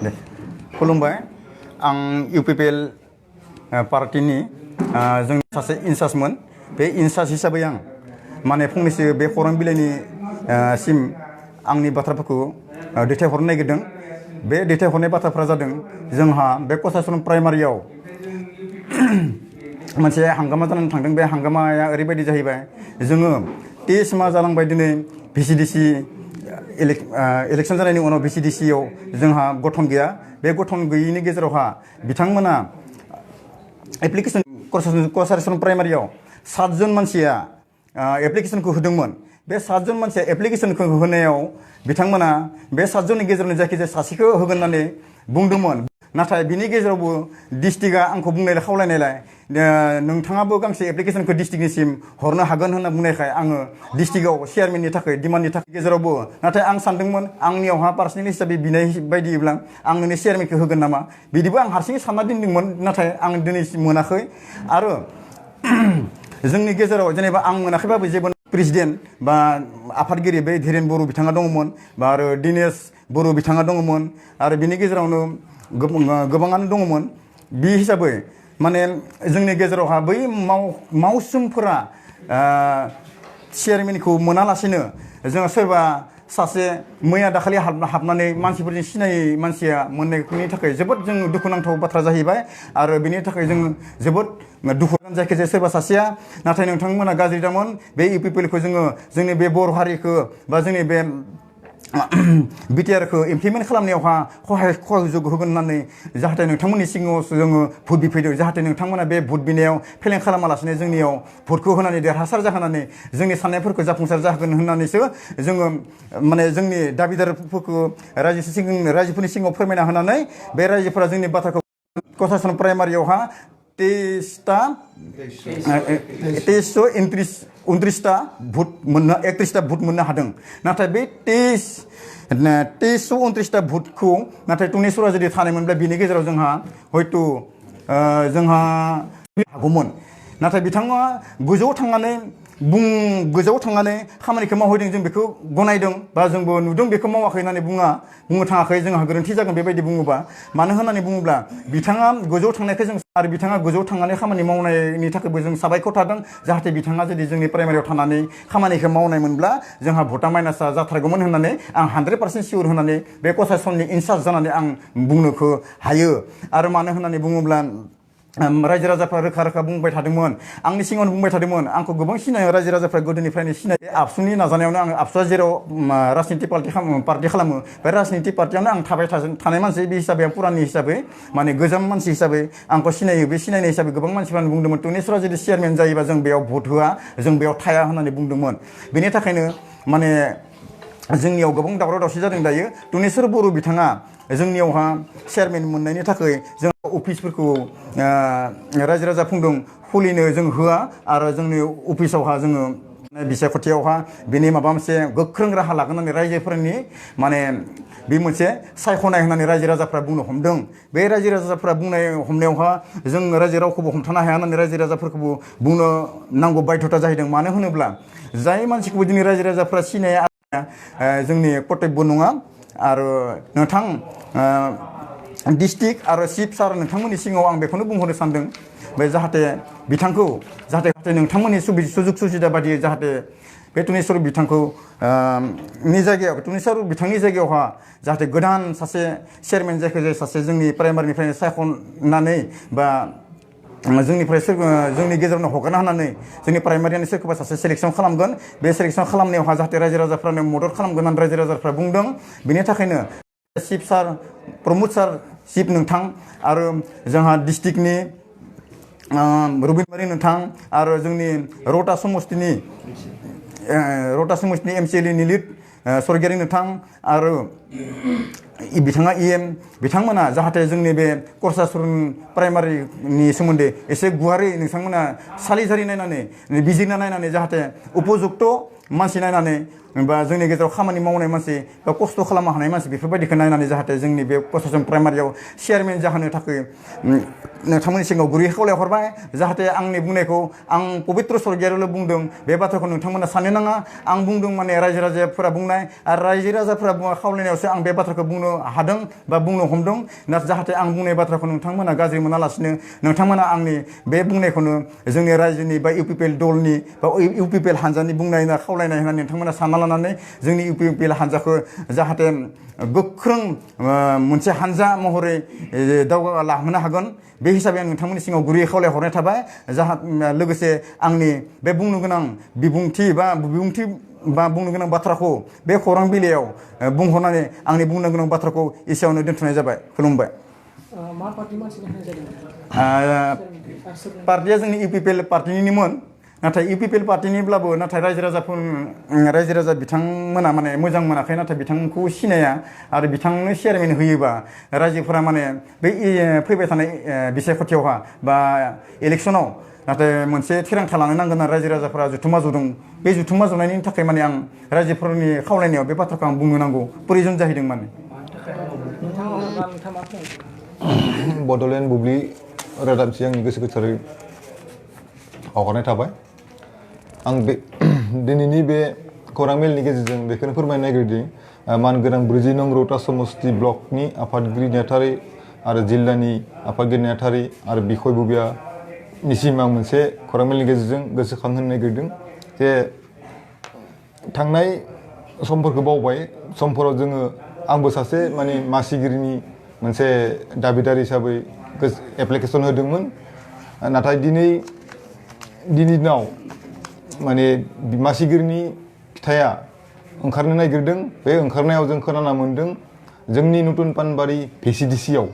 दे खुलुमबाय आं इउपिपिएल पार्टीनि जों सासे इनचार्जमोन बे इनचार्ज हिसाबै आं माने फंनैसो बे खौरां बिलाइनि सिम आंनि बाथ्राफोरखौ दैथायहरनो नागिरदों बे दैथायहरनाय बाथ्राफोरा जादों जोंहा बे कसासुन प्राइमारियाव मोनसे हांगामा जानानै थांदों बे हांगामाया ओरैबायदि जाहैबाय जोङो 23 मा जालांबाय दिनै भिसिडिसि इलेक्शन जानायनि उनाव भिसिडिसियाव जोंहा गठन गैया बे गठन गैयैनि गेजेरावहा बिथांमोना एप्लिकेशन कसासुन प्राइमारियाव 7 जन मानसिया एप्लिकेशनखौ होदोंमोन बे 7 जन मानसिया एप्लिकेशनखौ होनायाव बिथांमोना बे 7 जननि गेजेरावनो जायखिजाया सासेखौ होगोन होननानै बुंदोंमोन नाथाय बिनि गेजेरावबो डिस्ट्रिक्टआ आंखौ बुंनायलाय खावलायनायलाय नोंथाङाबो गांसे एप्लिकेशनखौ डिस्ट्रिक्टनिसिम हरनो हागोन होनना बुंनायखाय आङो डिस्ट्रिक्टआव चेयारमेननि थाखाय डिमान्डनि थाखाय गेजेरावबो नाथाय आं सानदोंमोन आंनियावहा पार्सनेल हिसाबै बिनाय बायदिब्ला आं नोंनि चेयारमेनखौ होगोन नामा बिदिबो आं हारसिङै सानना दोनदोंमोन नाथाय आं दिनैसिम मोनाखै आरो जोंनि गेजेराव जेनेबा आं मोनाखैबाबो जेबो प्रेसिडेन्ट बा आफादगिरि बे धीरेन बर' बिथाङा दङमोन बा आरो दिनेश बर' बिथाङा दङमोन आरो बिनि गेजेरावनो गोबाङानो दङमोन बे हिसाबै माने जोंनि गेजेरावहा बै मावसोमफोरा चेयारमेनखौ मोनालासिनो जोङो सोरबा सासे मैया दाखालि हाबनानै मानसिफोरजों सिनायै मानसिया मोननायनि थाखाय जोबोद जों दुखुनांथाव बाथ्रा जाहैबाय आरो बेनि थाखाय जों जोबोद दुखु जायखिजाया सोरबा सासेया नाथाय नोंथांमोना गाज्रि दामोन बे इउपिपिएलखौ जोङो जोंनि बे बर' हारिखौ बा जोंनि बे बिटिआरखौ इमप्लिमेन्ट खालामनायावहा सहयोग होगोन होननानै जाहाथे नोंथांमोननि सिगाङाव जोङो भट बिफैदों जाहाथे नोंथांमोना बे भट बिनायाव फेलें खालामालासिनो जोंनियाव भटखौ होनानै देरहासार जाहोनानै जोंनि साननायफोरखौ जाफुंसार जाहोगोन होननानैसो जोङो माने जोंनि दाबिदारफोरखौ रायजोफोरनि सिगाङाव फोरमायना होनानै बे रायजोफोरा जोंनि बाथ्राखौ कसासुन प्राइमारियावहा 2329टा भट मोननो 31टा भट मोननो हादों नाथाय बे 2329टा भटखौ नाथाय टुनेश्वरा जुदि थानायमोनब्ला बिनि गेजेराव जोंहा हयथ' जोंहा हागौमोन नाथाय बिथाङा गोजौआव थांनानै खामानिखौ मावहैदों जों बेखौ गनायदों बा जोंबो नुदों बेखौ मावाखै होननानै बुंनो थाङाखै जोंहा गोरोन्थि जागोन बेबायदि बुङोबा मानो होननानै बुङोब्ला बिथाङा गोजौआव थांनायखौ जों आरो बिथाङा गोजौआव थांनानै खामानि मावनायनि थाखायबो जों साबायखर थादों जाहाथे बिथाङा जुदि जोंनि प्राइमारियाव थानानै खामानिखौ मावनायमोनब्ला जोंहा भटा माइनासा जाथारगौमोन होननानै आं 100% सियर होननानै बे कसासननि इनचार्ज जानानै आं बुंनोखौ हायो आरो मानो होननानै बुङोब्ला रायजो राजाफ्रा रोखा रोखा बुंबाय थादोंमोन आंनि सिगाङावनो बुंबाय थादोंमोन आंखौ गोबां सिनायो रायजो राजाफ्रा गोदोनिफ्रायनो सिनायो आबसुनि नाजानायावनो आं आबसुआ जेराव राजनिति पार्टि खालामो बे राजनिति पार्टियावनो आं थानाय मानसि बे हिसाबै आं पुरानि हिसाबै माने गोजाम मानसि हिसाबै आंखौ सिनायो बे सिनायनाय हिसाबै गोबां मानसिफ्रानो बुंदोंमोन टुनेश्वरा जुदि चेयारमेन जायोबा जों बेयाव भट होआ जों बेयाव थाया होननानै बुंदोंमोन बेनि थाखायनो माने जोंनियाव गोबां दावराव दावसि जादों दायो टुनेश्वर बर' बिथाङा जोंनियावहा चेयारमेन मोननायनि थाखाय जों अफिसफोरखौ रायजो राजा बुंदों खुलिनो जों होआ आरो जोंनि अफिसावहा जोङो बिसायख'थियावहा बेनि माबा मोनसे गोख्रों राहा लागोन होननानै रायजोफोरनि माने बे मोनसे सायख'नाय होननानै रायजो राजाफ्रा बुंनो हमदों बे रायजो राजाफ्रा हमनायावहा जों रायजो रावखौबो हमथानो हाया होननानै रायजो राजाफोरखौबो बुंनो नांगौ बाध्यता जाहैदों मानो होनोब्ला जाय मानसिखौबो दिनै रायजो राजाफ्रा सिनाया जोंनि कर्तब्य नङा आरो नोंथां डिस्ट्रिक्ट आरो चिफ सार नोंथांमोननि सिगाङाव आं बेखौनो बुंहरनो सानदों बे जाहाथे बिथांखौ जाहाथे नोंथांमोननि सुजुग सुबिदा बादियै जाहाथे बे टुनेश्वर बिथांखौ टुनेश्वर बिथांनि जायगायावहा जाहाथे गोदान सासे चेयारमेन जायखिजाया सासे जोंनि प्राइमारिनिफ्रायनो सायख'नानै बा जोंनि गेजेरावनो हगारना होनानै जोंनि प्राइमारियानो सोरखौबा सासे सेलेक्सन खालामगोन बे सेलेक्सन खालामनायावहा जाहाथे रायजो राजाफ्रानो मदद खालामगोन होननानै रायजो राजाफ्रा बुंदों बेनि थाखायनो चिफ सार प्रमद सार चिफ नोंथां आरो जोंहा डिस्ट्रिक्टनि रबिनबारि नोंथां आरो जोंनि रौता समस्तिनि MCLA निलित सरगियारि नोंथां आरो बिथाङा बिथांमोना जाहाथे जोंनि बे कसासुन प्राइमारिनि सोमोन्दै एसे गुवारै नोंथांमोना सालिजारि नायनानै बिजिरना नायनानै जाहाथे उपयुक्त मानसि नायनानै बा जोंनि गेजेराव खामानि मावनाय मानसि बा खस्थ' खालामनो हानाय मानसि बेफोरबायदिखौ नायनानै जाहाथे जोंनि बे कसासुन प्राइमारियाव चेयारमेन जाहोनो थाखाय नोंथांमोननि सिगाङाव गुरै खावलायहरबाय जाहाथे आंनि बुंनायखौ आं पबित्र सरगियारिल' बुंदों बे बाथ्राखौ नोंथांमोना साननो नाङा आं बुंदों माने रायजो राजाफोरा बुंनाय आरो रायजो राजाफोरा खावलायनायावसो थाखायल'सो आं बे बाथ्राखौ बुंनो हादों बा बुंनो हमदों नाथाय जाहाथे आं बुंनाय बाथ्राखौ नोंथांमोना गाज्रि मोनालासिनो नोंथांमोना आंनि बे बुंनायखौनो जोंनि रायजोनि बा UPPL दलनि बा UPPL हानजानि बुंनाय खावलायनाय होननानै नोंथांमोना सानना लानानै जोंनि UPPL हानजाखौ जाहाथे गोख्रों मोनसे हानजा महरै दावगालांहोनो हागोन बे हिसाबै आं नोंथांमोननि सिगाङाव गुरैयै खावलायहरनाय थाबाय लोगोसे आंनि बे बुंनो गोनां बिबुंथि बा बुंनो गोनां बाथ्राखौ बे खौरां बिलाइयाव बुंहरनानै आंनि बुंनो गोनां बाथ्राखौ एसेयावनो दोनथ'नाय जाबाय खुलुमबाय मा पार्टी मानसिनि होनाय जादों पार्टिया जोंनि UPPL पार्टिनिमोन नाथाय UPPL पार्टिनिब्लाबो नाथाय रायजो राजा बिथांमोना माने मोजां मोनाखै नाथाय बिथांखौ सिनाया आरो बिथांनो चेयारमेन होयोबा रायजोफोरा माने बै फैबाय थानाय बिसायख'थियावहा बा इलेक्सनाव नाथाय मोनसे थिरांथा लानो नांगोन आरो रायजो राजाफोरा जुथुमा जदों बे जुथुमा जनायनि थाखाय माने आं रायजोफोरनि खावलायनायाव बे बाथ्राखौ आं बुंनो नांगौ प्रयोजन जाहैदों माने बड'लेण्ड बुब्लि रादाबथि आंनि गोसो गोथारै हगारनाय थाबाय आं बे दिनैनि बे खौरां मेलनि गेजेरजों बेखौनो फोरमायनो नागिरदों मानगोनां 40 नं रौता समस्ति ब्लकनि आफादगिरि नेहाथारि आरो जिल्लानि आफादगिरि नेहाथारि आरो बिखय बुबियानिसिम आं मोनसे खौरां मेलनि गेजेरजों गोसोखांहोनो नागिरदों जे थांनाय समफोरखौ बावबाय समफोराव जोङो आंबो सासे माने मासिगिरिनि मोनसे दाबिदारि हिसाबै एप्लिकेसन होदोंमोन नाथाय दिनैनाव माने मासिगिरिनि फिथाइया ओंखारनो नागिरदों बे ओंखारनायाव जों खोनाना मोन्दों जोंनि नतुन पानबारि VCDC-आव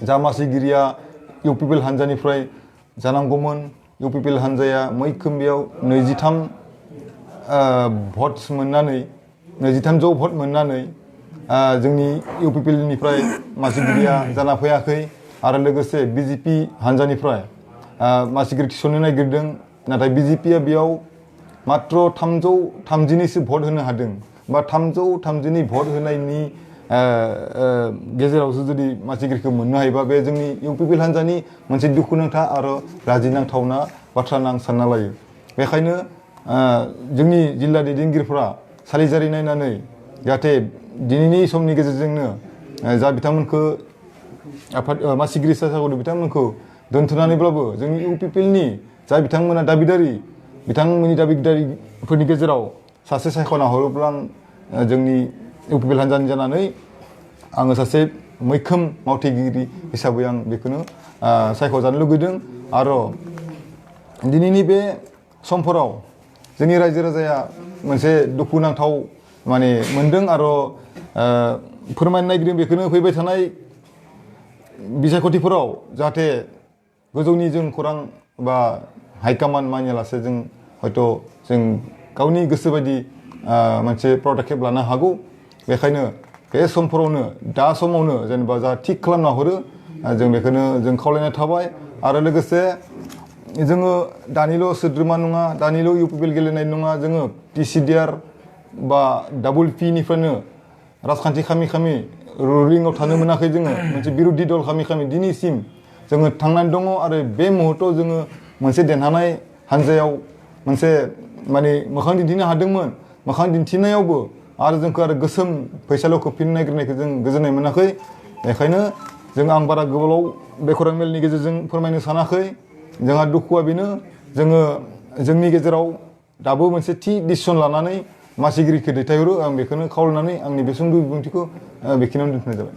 जा मासिगिरिया UPPL हानजानिफ्राय जानांगौमोन UPPL हानजाया मैखोम बेयाव 23 जौ भट मोननानै जोंनि UPPL-निफ्राय मासिगिरिया जाना फैयाखै आरो लोगोसे BJP हानजानिफ्राय मासिगिरि थिसननो नागिरदों नाथाय BJP-आ बेयाव मात्र 330निसो भट होनो हादों बा 330नि भट होनायनि गेजेरावसो जुदि मासिगिरिखौ मोननो हायोबा बे जोंनि UPPL हानजानि मोनसे दुखुनांथाव आरो लाजिनांथावना बाथ्रा होनना आं सानना लायो बेखायनो जोंनि जिल्ला दैदेनगिरिफोरा सालिजारि नायनानै जाहाथे दिनैनि समनि गेजेरजोंनो जा बिथांमोनखौ मासिगिरि सायख'दों बिथांमोनखौ दोनथ'नानैब्लाबो जोंनि UPPL-नि जा बिथांमोना दाबिदारि बिथांमोननि दाबिदारिफोरनि गेजेराव सासे सायख'ना हरोब्ला आं जोंनि UPPL हानजानि जानानै आङो सासे मैखोम मावथिगिरि हिसाबै आं बेखौनो सायख'जानो लुगैदों आरो दिनैनि बे समफोराव जोंनि रायजो राजाया मोनसे दुखुनांथाव माने मोनदों आरो फोरमायनो नागिरदों बेखौनो फैबाय थानाय बिसायख'थिफोराव जाहाथे गोजौनि जों खौरां बा हाइकमान्ड मानियालासे जों हयथ' जों गावनि गोसो बायदि मोनसे पदक्षेप लानो हागौ बेखायनो बे समफोरावनो दा समावनो जेनेबा जा थिग खालामना हरो जों बेखौनो जों खावलायनाय थाबाय आरो लोगोसे जोङो दानिल' सोद्रोमा नङा दानिल' UPPL गेलेनाय नङा जोङो TCDR बा WP-निफ्रायनो राजखान्थि खामि रुलिंआव थानो मोनाखै जोङो मोनसे बिरोधि दल खामि दिनैसिम जोङो थांनानै दङ आरो बे मुहूर्तआव जोङो मोनसे देरहानाय हानजायाव मोनसे माने मोखां दिन्थिनो हादोंमोन मोखां दिन्थिनायावबो आरो जोंखौ आरो गोसोम फैसाल' खोबफिननो नागिरनायखौ जों गोजोननाय मोनाखै बेखायनो आं बारा गोबाव बे खौरां मेलनि गेजेरजों फोरमायनो सानाखै जोंहा दुखुआ बेनो जोङो जोंनि गेजेराव दाबो मोनसे थि डिसिसन लानानै मासिगिरिखौ दैथायहरो आं बेखौनो खावलायनानै आंनि बे सुंद' बिबुंथिखौ बेखिनियावनो दोनथ'नाय जाबाय।